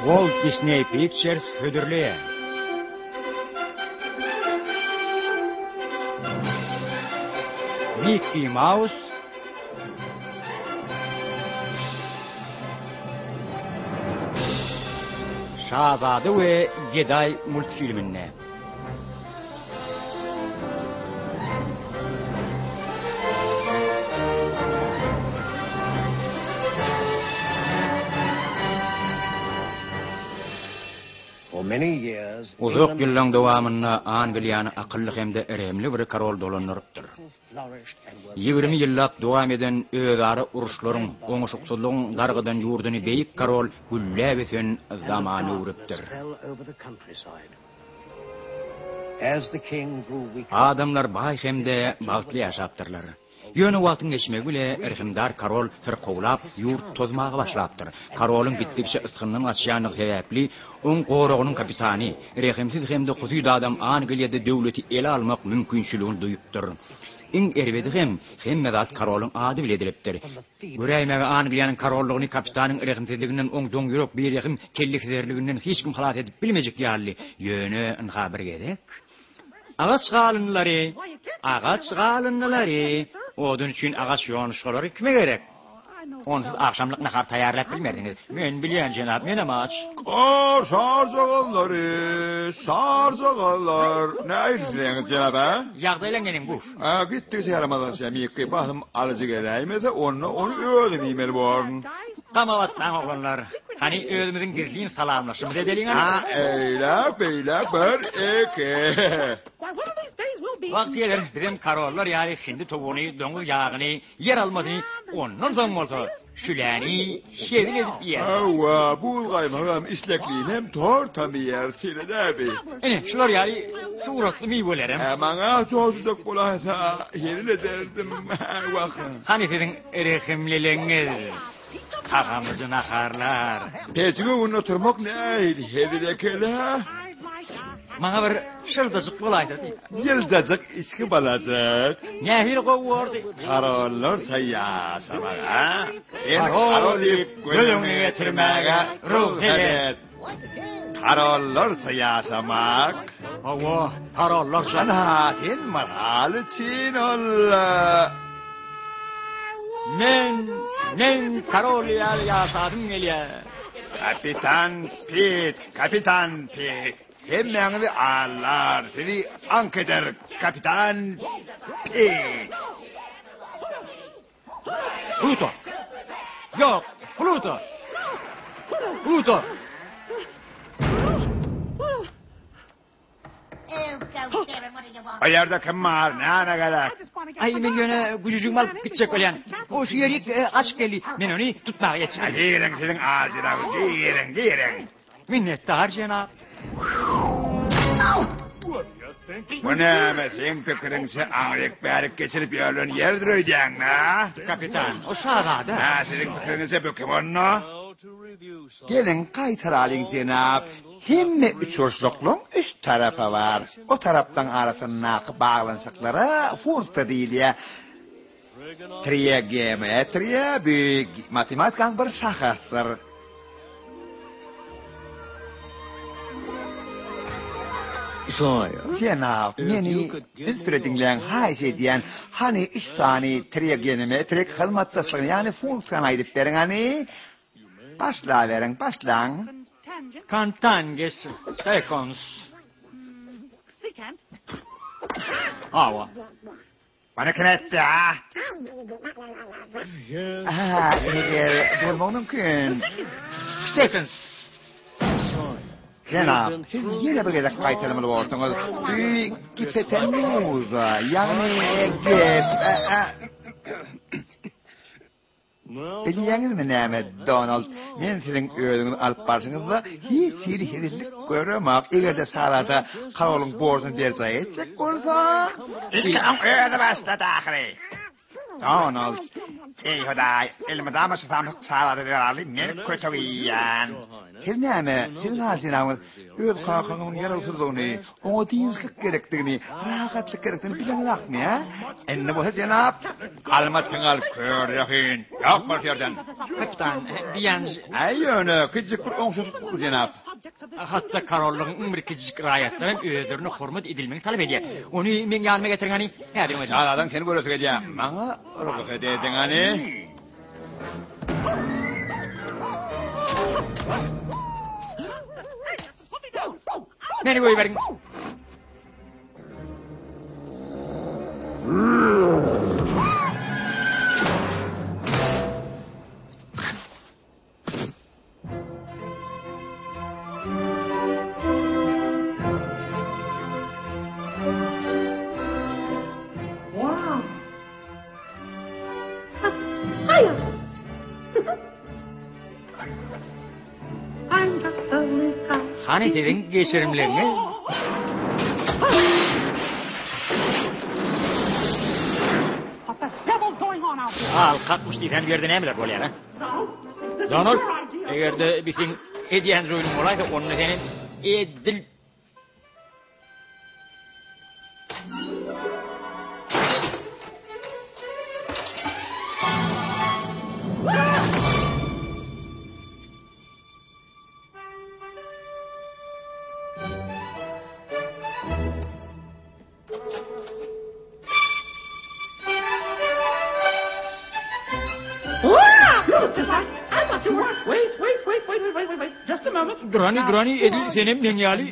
Walt Disney Pictures hödürleýär. Mickey Mouse Şazada we Gedaý multfilminde. Uzak ýyllaryň dowamynda Angliýany akylly hem-de rehimli bir korol dolandyrypdyr. 20 ýyllap dowam eden özara uruşlaryň, oňuşyksyzlygyň dargadan ýurduny beýik korol gülläp ösen zamana öwrüpdir. Adamlar baý hem-de bagtly ýaşapdyrlar. Ýöne wagtyň geçmegi bile rehimdar korol syrkawlap, ýurt tozmaga başlapdyr. Korolyň gitdikçe ysgyndan gaçýandygy sebäpli, oň goragynyň kapitany, rehimsiz hem-de husyt adam Angliýada döwleti ele almak mümkinçiligini duýupdyr. Iň erbedi hem, hemme zat korolyň ady bile edilipdir. Göräýmäge Angliýanyň korollygyny kapitanyň rehimsizliginden oň doňýürek birehim kellehizerliginden hiç kim halas edip bilmejek ýalydy. Ýöne, ynha bir gezek. Agaç galyndylary! Agaç galyndylary! Odun üçin agaç ýonuşgalary kime gerek? Onsuz agşamlyk nahar taýýarlap bilmersiňiz. Men bilýän, jenap, menem aç. A, şarjagazlary, şarjagazlar! Nähili jenap, a? Ýagdaýlaň neneň, Buş? A, gitdigiçe ýaramazlaşýar, Mikki. Basym alyjy geläýmese, onda ony özüm iýmeli borun. Gama batmaň, oglanlar. Hany, özümiziň gizlin salamlaşymyzy edeliň, hany. A, eýläk, beýläk, bir, iki. Wagty geler, bizem korollar ýaly hindi towugyny, doňuz ýagyny, Ýer almasyny, ondan soň bolsa şüläni hezil edip iýer. Hawa, buz gaýmagam, isleklini hem, tortam iýer, şeýle däbi? Ine, şular ýaly suratly miwelerem. Hä, maňa çozujak bolaýsa, hezil ederdim, wah. Hany siziň rehimliligiňiz, tagamlyja naharlar? Pejiň öňünde oturmak nähili hezil eken-ä? Maňa bir şyrdajyk bolaýsa diýip. Ýyljajyk içgi balajyk. Nähili gowy bordy. Karollarça ýaşamak, a? Sen karol diýip göz öňüne getirmäge rugsat et. Karollarça ýaşamak. Hawa, karollarça. Ynha, sen mysal üçin ol. Men, men karol ýaly ýaşasym gelýär. Kapitan Pit, kapitan Pit. Hemmäňizi aldar, sizi aňk eder, kapitan Pit. Pluto! Ýok, Pluto! Pluto! O ýerde kim bar, näme gerek? Aý, men ýöne güjüjigimi alyp gitjek bolýan. O şu ýerik gaçyp geldi. Men ony tutmaga ýetişmedim. Giriň, siziň ajyraw, giriň, giriň. Minnetdar, jenap. Bu näme, seň pikiriňçe aňryk-bärik geçirip ýörlen ýerdir öýdýäňmi, a? Kapitan, o şazada. Hä, siziň pikiriňizçe bu kim onda? Geliň, gaýtaralyň, jenap. Hemme üçburçluklygyň üç tarapy bar. O taraplaryň arasyndaky baglanyşyklara funksiýa diýilýär. Trigonometriýa bu matematikanyň bir şahasydyr. Jenap, meni üns bile diňläň, haýyş edýän. Hany üç sany trigonometrik hyzmatdaşlygyny, ýagny funksiýany aýdyp beriň hany. Başlaberiň, başlaň. Kantanges sekons. Hawa. Muny kim etdi, a? Aha, eger bolmagy mümkin. Sekons. Jenap, siz ýene bir gezek gaýtalamaly borsuňyz. Bu gipotenuza, ýagny gep. Bilýäňizmi näme, Donald, men siziň özüňizi alyp barşyňyzda hiç hili hezillik göremok. Eger-de şazada korolyň borjuny berjaý etjek bolsa... Ilki oň özi başlady ahyry. Donald, eý Hudaý, elmydama şu samsyk şazada zerarly men kötek iýýän. Siz näme, siziň aly jenabyňyz öz kakaňyzyň ýarawsyzlygyny, oňa dynçlyk gerekdigini, rahatlyk gerekdigini bileňizakmy, ä? Indi bolsa jenap, almatyňy alyp kör ýakyn, ýok bol şu ýerden. Kapitan, biýanj. Äý ýöne, kiçijik bir oňşuzlyk bu jenap. Hatda korollygyň iň bir kiçijik raýatlary hem özlerine hormat edilmegini talap edýär. Ony meň ýanyma getiriň hany, häziriň özünde. Şazadaň seni göresi gelýär. Maňa rugsat ediň hany. Meni goýberiň. Hany siziň geçirimligiňiz? Al, kakmyş diýsem bu ýerde nämeler bolýar, a? Donald, eger-de bisiň edýän joýnuň bolaýsa, onda senem edil Durany, durany, edil senem meň ýaly.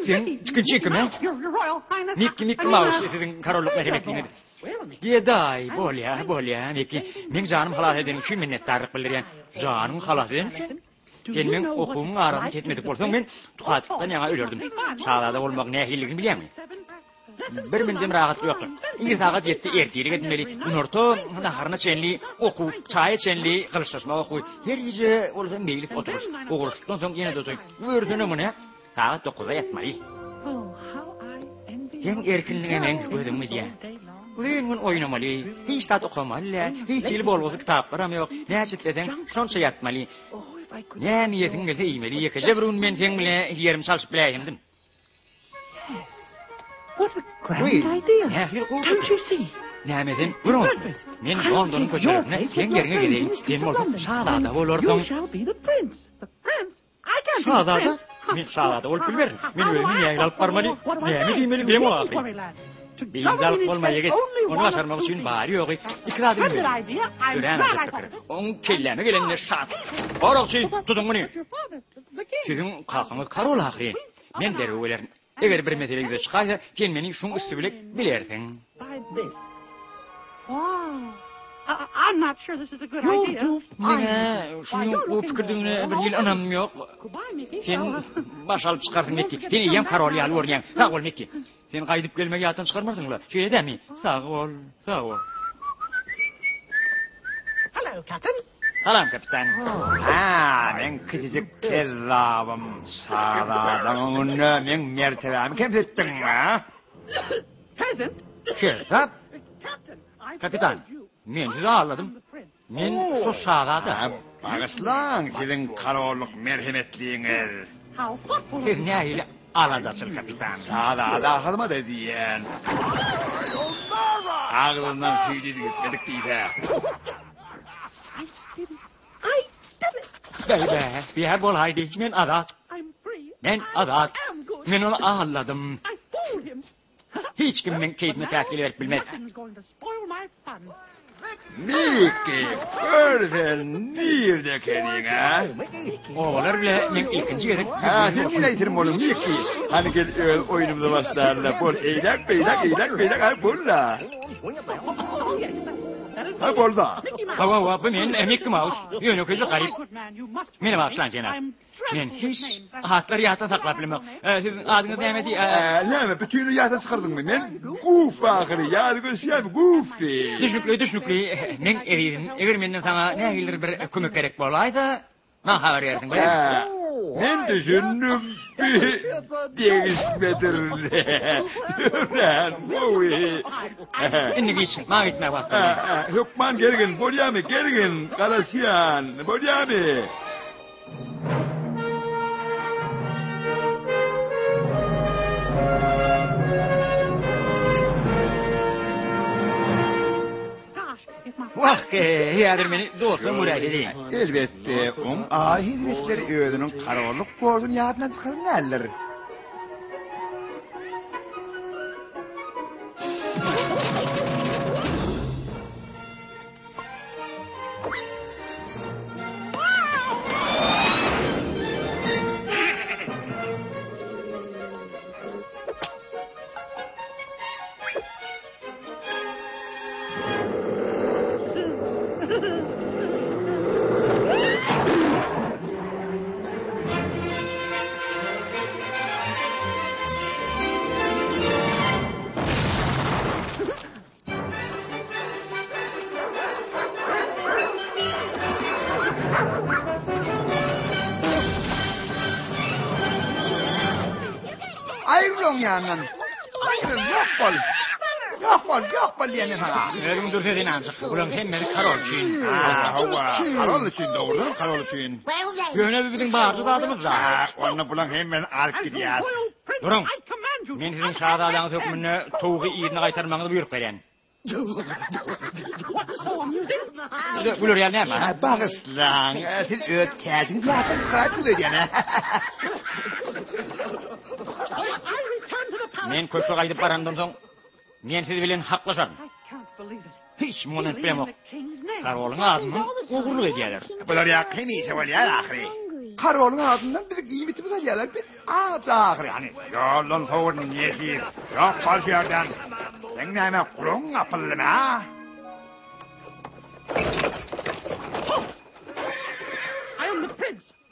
Sen tikinçi kim, he? Mikki, Mikki Maus siziň korollyk merhemetliňiz. Gedaý, bolýa, bolýa, Mikki. Meň janym halas edeniň üçin minnetdarlyk bildirýän. Janyňy halas edeniň üçin? Sen meň okuwymyň arasyny kesmedik bolsaň, men tukatlykdan ýaňa ölerdim. Şazada bolmagyň nähililigini bilýäňmi? Bir mündem rahatlyk ýokdur. Ir sagat ýetdi ertirlik edinmeli, günorta naharyna çenli okuw, çaýa çenli gylyçlaşmak okuwy, her gije bolsa meýlis oturyş. Ogurlykdan soň ýene-de toý. Görsene muny, sagat dokuzda ýatmaly. Seň erkinligiňe meň gözüm gidýär. Uzyn gün oýnamaly, hiç zat okamaly däl, hiç hili bolgusyz kitaplaram ýok, näçe isleseň, şonça ýatmaly. Näme iýesiň gelse iýmeli, ýekeje bir gün men seň bilen ýerimi çalşyp biläýemdim. Wiý, nähili gowy pikir. Näme sen, gör ony. Men Londonyň köçelerinde seň ýeriňe geleýin, sen bolsa şazada bolarsyň. Şazada? Men şazada bolup bilmerin. Men özümi nähili alyp barmaly, näme diýmeli bilemok ahyryn. Biynjalyk bolma ýigit. Ony başarmak üçin bary-ýogy iki zady bilmeli. Örän ajap pikir. Oň kelläme gelenine şat. Goragçy, tutuň muny. Siziň kakaňyz korol ahyryn. Men derrew gelerin. Eger bir mesele ýüze çykaýsa, sen meni şuň üsti bile bilersiň. Meň-ä şunuň gowy pikirdigine bir hili ynamym ýok. Sen baş alyp çykarsyň, Mekki. Sen eýýäm korol ýaly görünýäň. Sag bol, Mekki. Sen gaýdyp gelmegi ýatdan çykarmarsyň-la, şeýle dämi? Sag bol, sag bol. Salam, kapitan. Ha, meň kiçijik kezzabym. Şazadaň öňünde meň mertebämi kemsitdiň, ha? Kezzap? Kapitan, men sizi aldadym. Men şu şazada. Bagyşlaň, siziň korollyk merhemetliňiz. Siz nähili aladaçyl kapitan. Şazada hyzmat edýän. Agzyndan süýdi gitmedik diýse. Bäý-bä, bä bolaýdy. Men azat. Men azat. Men ony aldadym. Hiç kim meň keýpime päsgel berip bilmez. Miki, gör sen nirde ekeniň, a? Obalar bile meň ilkinji gezek Ha, sen nirä ýitirim bolduň, Miki? Hany gel öz oýnumyza başlaly-la. Bol, eýläk, beýläk, eýläk, beýläk, hany bol-la. Ha, bol-da. Hawa, hawa, bu men, Mikki Maus. Ýönekeýje garyp. Meni bagyşlaň, jenap. Men hiç atlary ýatdan saklap bilemok. Siziň adyňyz nämedi? Näme, bütinleý ýatdan çykardyňmy? Men Guf ahyry, ýadyňa düşýärmi, Gufy. Düşnükli, düşnükli. Meň ezizim, eger menden saňa nähilidir bir kömek gerek bolaýsa, maňa habar berersiň, bolýarmy? Men düşündim, bi degişmedir. Örän gowy. Indi giç, maňa gitmäge wagt boldy. Hökman gelgin, bolýamy, gelgin, garaşýan, bolýamy? Wah, häzir meni dostum göräýdi. Elbetde, oň aly hezretleri özüniň korollyk borjuny ýadyndan çykaran däldir. Aýryl oň ýanyndan. Aýryl, ýok bol. Ýok bol, ýok bol diýen men saňa. Özüň dürse zenanjyk. Bulaň hemmesi karol üçin. Hawa, karol üçin, dogrudanam karol üçin. Ýöne bu biziň barly zadymyz-da. Onda bulaň hemmesini alyp gidýäs. Duruň. Men siziň şazadaňyz hökmünde towugy yzyna gaýtarmagyňyzy buýruk berýän. Size güler ýaly näme, ha? Bagyşlaň, siz öz täjiňizi ýatdan çykarypsyňyz öýdýän, hä? Men köşge gaýdyp barandan soň, men siz bilen haklaşaryn. Hiç muňa ynanyp bilemok. Korolyň adyndan ogurlyk edýärler. Bular ýa hemişe bolýar ahyry. Korolyň adyndan biziň iýmitimizi alýarlar. Biz aç ahyry. Hany, ýoldan sowur nejis. Ýok bol şu ýerden. Seň näme gulagyň gapyldymy, a?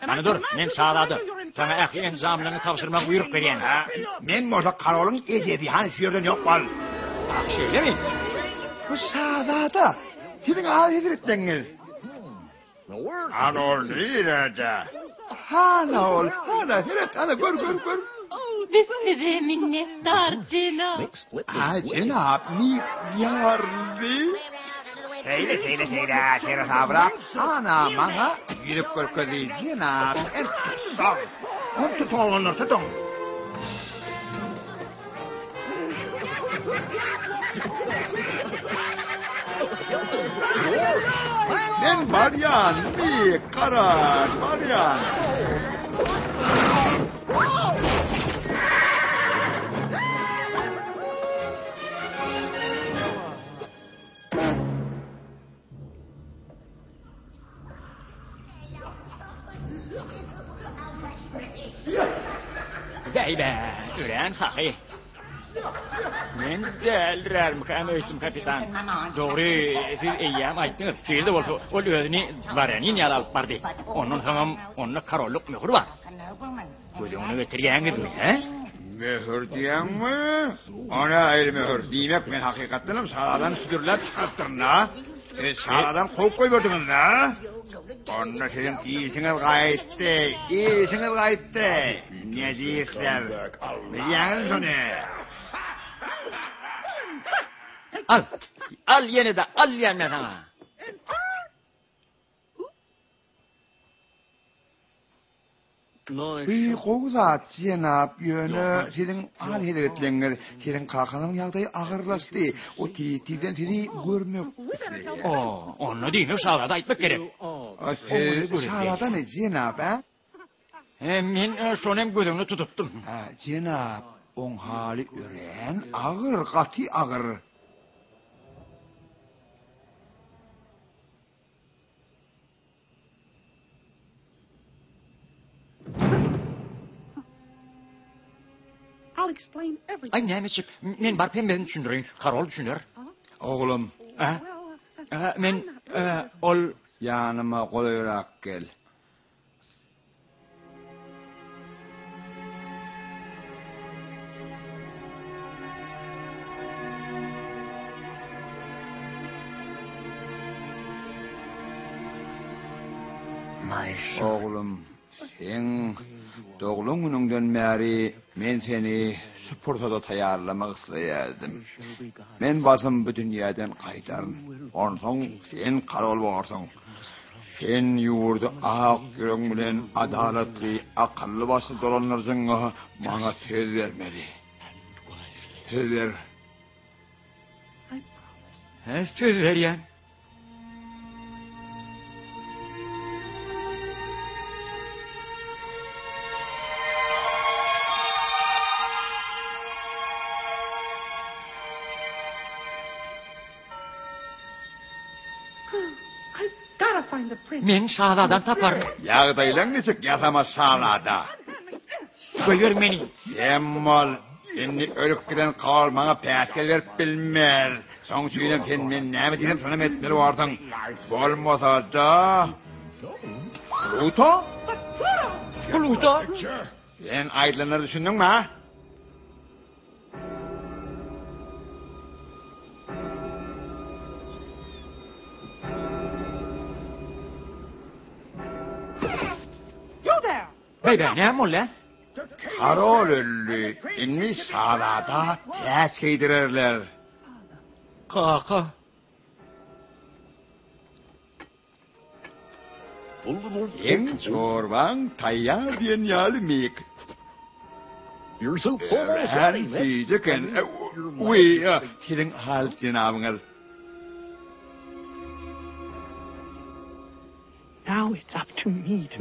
Hany dur, men şazada. Saňa ähli enjamlaryňy tabşyrmagy buýruk berýän. Hä, men bolsa korolyň ejesi. Hany şu ýerden ýok bol. Ah, şeýlemi? Bu şazada siziň aly hezretleriňiz. Hany ol nirede? Hana ol, hana, seret, hana, gör, gör, gör. Biz size minnetdar, jenap. Ha, jenap, minnetdarly. Şeýle, şeýle, şeýle, seresabrak. Hana maňa ýüzük görkezdi, jenap. El tutsaň. Ony tutuň, oglanlar, tutuň. Men barýan, Mik, garaş, barýan. Bäý-bä, örän sahy. Men däldirärmikäm öýtdüm, kapitan. Dogry, siz eýýäm aýtdyňyz. Şeýle-de bolsa, ol özüni dworýanin ýaly alyp bardy. Ondan soňam onda korollyk möhür bar. Göz öňüne getirýäňizmi, hä? Möhür diýýäňmi? O nähili möhür? Diýmek, men hakykatdanam şazadany südürläp çykarypdyryn-a? Siz şazadany kowup goýberdiňiz-dä? Onda siziň işiňiz gaýtdy, işiňiz gaýtdy! Nejisler! Bilýäňizmi şony? Al! Al ýene-de, al diýýän men saňa! Bu gowy zat, jenap, ýöne siziň aly hezretleňňiz, siziň kakaňyzyň ýagdaýy agyrlaşdy. O tiz-tizden sizi görmek isleýär. O, onda diýmek şazada aýtmak gerek. Siz şazadamy, jenap, a? He, men şony hem göz öňünde tutupdym. Hä, jenap, oň haly örän agyr, gaty agyr. Aý näme etjek? Men baryp hemmesini düşündireýin. Karol düşüner. Oglum. A? Men ol ýanyma golaýrak gel. Oglum, Seň doglan günüňden bäri men seni şu pursada taýýarlamak isleýärdim. Men basym bu dünýäden gaýdaryn. Onsoň sen korol bolarsyň. Sen ýurdy ak ýüregiň bilen adalatly, akylly-başly dolandyrjyňa maňa söz bermeli. Söz ber. Söz berýän. Men şazadany taparyn. Ýagdaýlaň niçik ýasama şazada? Goýber meni. Sem bol. Indi ölüp giden Karl maňa päsgel berip bilmez. Şoň üçinem sen men näme diýsem şonam etmeli borsuň. Bolmasa-da... Pluto? Pluto? Sen aýdylanlara düşündiňmi, ha? Beýbe, näme boldy? Karol öldi. Indi şazada täç geýdirerler. Kaka. Seň çorbaň taýýar diýen ýaly Mik. Örän süýji eken. Wiý, siziň aly jenabyňyz.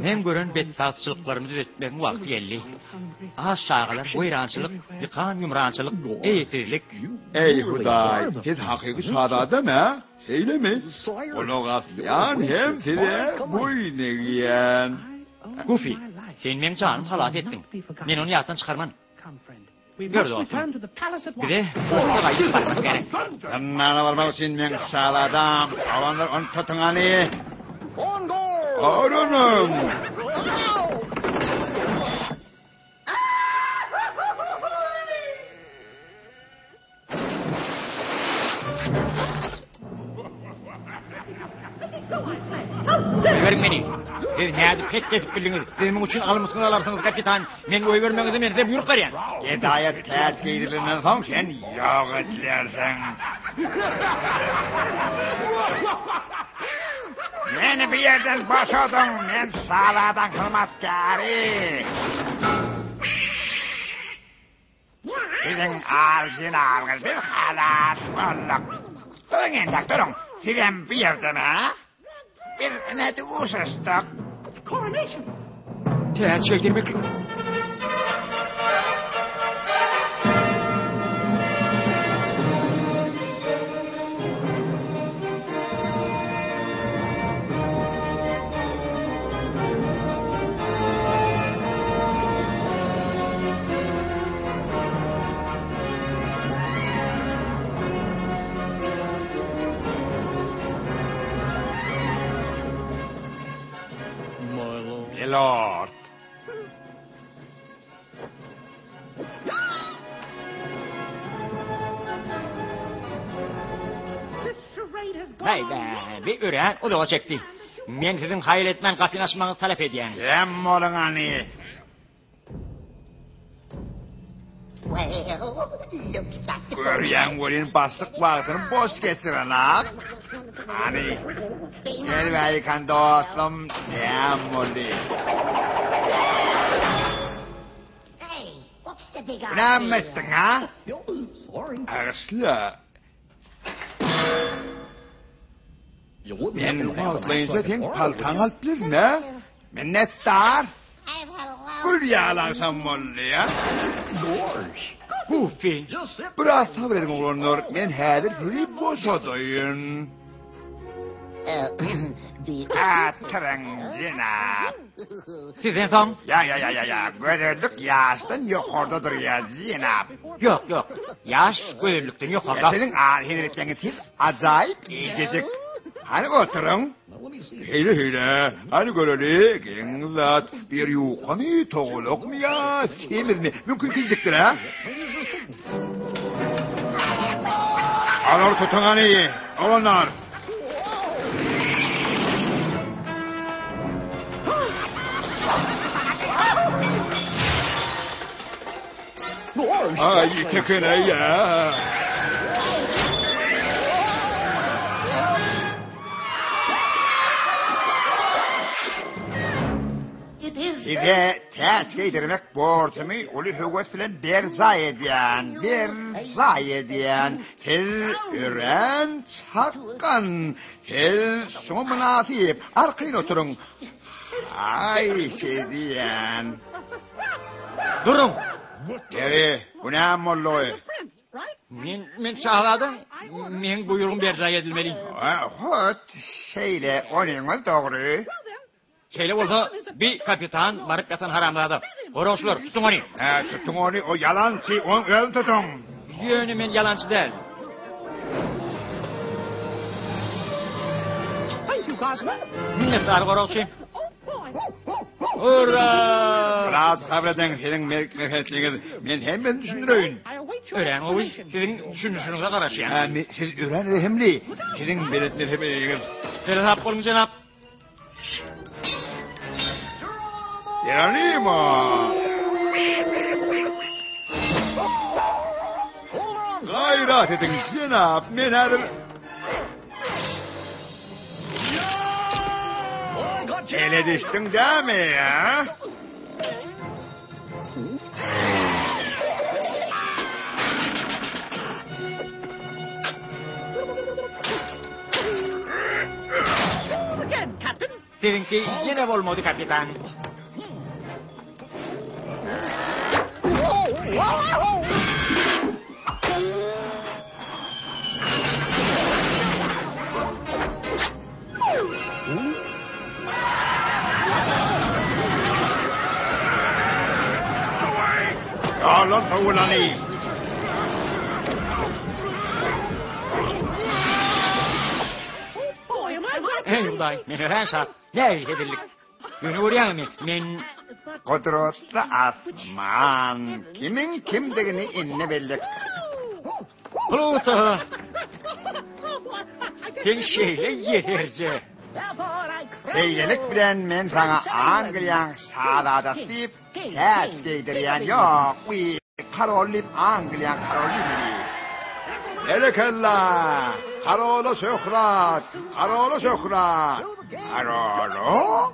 Meň gören betbagtçylyklarymy düzetmegiň wagty geldi. Aç çagalar, weýrançylyk, ýykan-ýumrançylyk, eýesizlik. Eý, Hudaý, siz hakyky şazadamy, hä? Şeýlemi? Gulak asýan hem size boýun egýän. Gufi, sen meň janymy halas etdiň. Men ony ýatdan çykarman. Gör dostum, bize gusga gaýdyp barmak gerek. Zyndana barmak üçin meň şazadam, oglanlar ony tutuň hany. Goranyň! Goýberiň meni. Siz nädip het edip bildiňiz? Siz muň üçin almysyňyzy alarsyňyz, kapitan. Men goýbermegiňizi men size buýruk berýän. Gedaýa täç geýdirilenden soň sen ýok edilersiň. Meni bu ýerden boşadyň, men şazadaň hyzmatkäri. Siziň aly jenabyňyz biz halas bolduk. Duruň entek duruň. Sizem bu ýerdemi hä? Biz ine duşuşdyk. Täç geýdirmeklik. Milord. Baý-bä, bi örän uzaga çekdi. Men siziň haýal etmän gapyny açmagyňyzy talap edýän. Sem boluň hany. Görýän welin başlyk wagtyny boş geçirenak. Hany, gel bärikan dostum, näme boldy? Näme etdiň, ha? Agyşla. Men wagtlaýynça seň paltaňy alyp bilerin, hä? Minnetdar. Gül ýaly agşam boldy, ýa? Goofy. Biraz sabyr ediň, oglanlar. Men häzir sizi boşadaýyn. Atyryň, jenap. Sizden soň? Ýa, ýa, ýa, ýa, ýa. Gözellik ýaşdan ýokarda durýar, jenap. Ýok, ýok. Ýaş gözellikden ýokarda. Siziň aly hezretleriňiz siz ajaýyp eýjejik. Hany oturyň. Heýle, heýle. Hany göreli, geň zat. Bir ýukamy, togalakmy ýa semizmi? Mümkin kiçijikdir, hä? Alar tutuň hany, oglanlar. Aý, tekeneý-ä! Size täç geýdirmek borjumy uly höwes bilen berjaý edýän, berjaý edýän. Siz örän çakgan, siz şuňa mynasyp. Arkaýyn oturyň. Haýyş edýän. Duruň! Ýeri, bu näme boldugy? Men, men şahzada, meň buýrugym berjaý edilmeli. Hut şeýle, onyňyz dogry. Şeýle bolsa, bi kapitan baryp ýatan haramzada. Goragçylar, tutuň ony! Hä, tutuň ony, o ýalançy, oň özüni tutuň! Ýöne men ýalançy däl. Minnetdar, goragçy. Ura! Biraz sabyr ediň, siziň merhetliňiz, men hemmesini düşündireýin. Örän gowy, siziň düşündirişiňize garaşýan. Hä, siz örän rehimli, siziň belent mertebeliňiz. Seresap boluň, jenap. Geronimo! Gaýrat ediň, jenap, men häzir... Ele düşdüň dämi, a? Siziňki ýene bolmady, kapitan. Ýalan sowulany! Eý, Hudaý, men örän şat. Nähili hezillik. Ýöne görýäňmi, men... Gudratly asman, kimiň kimdigini indi bildik. Pluto! Sen şeýle ýeserje. Şeýlelik bilen men saňa Angliýaň şazadasy diýip täç geýdirýän. Ýok, Karol diýip Angliýaň karoly diýmeli. Berekella! Karola şöhrat! Karola şöhrat! Karola?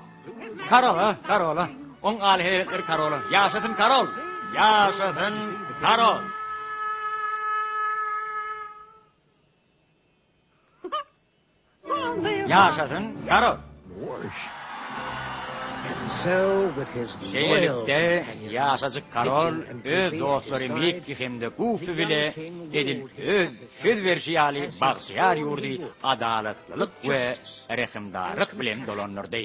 Karola, karola. Oň aly hezretleri karola. Ýaşasyn karol! Ýaşasyn karol! Ýaşasyn karol! Şeýlelikde, ýaşajyk karol öz dostlary Mikki hem-de Gufi bile edil öz söz berşi ýaly bagtyýar ýurdy adalatlylyk we rehimdarlyk bilen dolandyrdy.